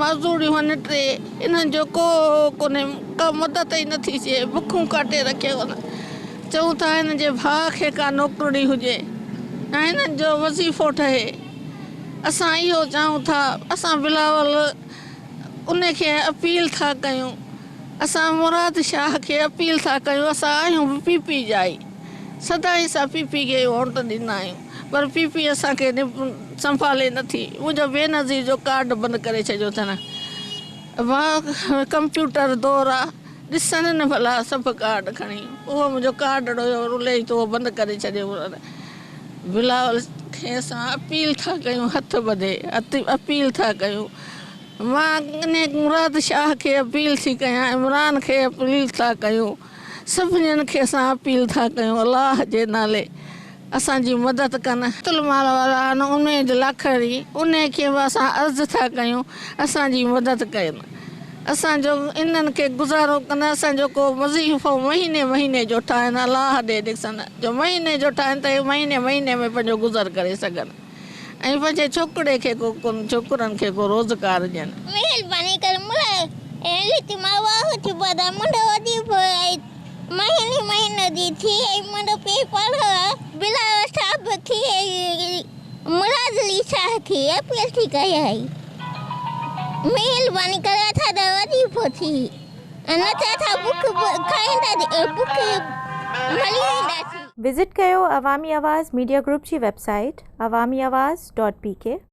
معذوريون هن ٽي انهن جو ڪو ڪونهي ڪا مدد ئي نٿي ٿئي بکون ڪاٽي رکيو هن چئون ٿا هن جي ڀاء کي ڪا نوڪرڙي هجي ۽ هنن جو وظيفو ٺهي اسان اهو چاهون ٿا اسان بلاول ان کي اپيل ٿا ڪيون اسان مراد شاهه کي اپيل ٿا ڪيون اسان آهيون به پي پي جا ئي سدائين اسان پي پي کي ئي ووٽ ڏيندا آهيون پر پي پي اسان کي سنڀالي نه ٿي منهنجو بينظير جو ڪارڊ بند ڪري ڇڏيو اٿن ڪمپيوٽر دور آ ڏسن نه ڀلا سڀ ڪارڊ کڻي اهو منهنجو ڪارڊ هيو رلي ٿو اهو بند ڪري ڇڏيو بلاول کي اسان اپيل ٿا ڪيون هٿ ٻڌي اپيل ٿا ڪيون مان انهي مراد شاهه کي اپيل ٿي ڪيان عمران کي اپيل ٿا ڪيون سڀنين کي اسان اپيل ٿا ڪيون الله جي نالي اسان جي مدد ڪن. بيت المال وارا آهن اميد لاکڙي انهي کي به اسان عرض ٿا ڪيون اسان جي مدد ڪن اسان جو انهن کي گذارو ڪن اسان جو ڪو وظيفو مهيني مهيني جو ٺاهن الله ڏي ڏسن جو مهيني جو ٺاهن ته هي مهيني مهيني ۾ پنهنجو گذر ڪري سگهن ۽ پنهنجي ڇوڪري کي ڪو ڇوڪرن کي ڪو روزگار ڏين. مهرباني ڪري مون لاء لکي مان واهه ٿي پودا منهنجو وظيفو آهي مهيني مهيني جي ٿي ۽ منهنجو پيء پاڙهو آهي بلاول صاحب کي ۽ مراد علي شاهه کي اپيل ٿي ڪئي آهي مهرباني ڪري اسان جو وظيفو ٿي نه ته اسان بک کائيندا بک مري وينداسين. وزٽ ڪيو عوامي آواز ميڊيا گروپ جي website Awami Awaz dot P K.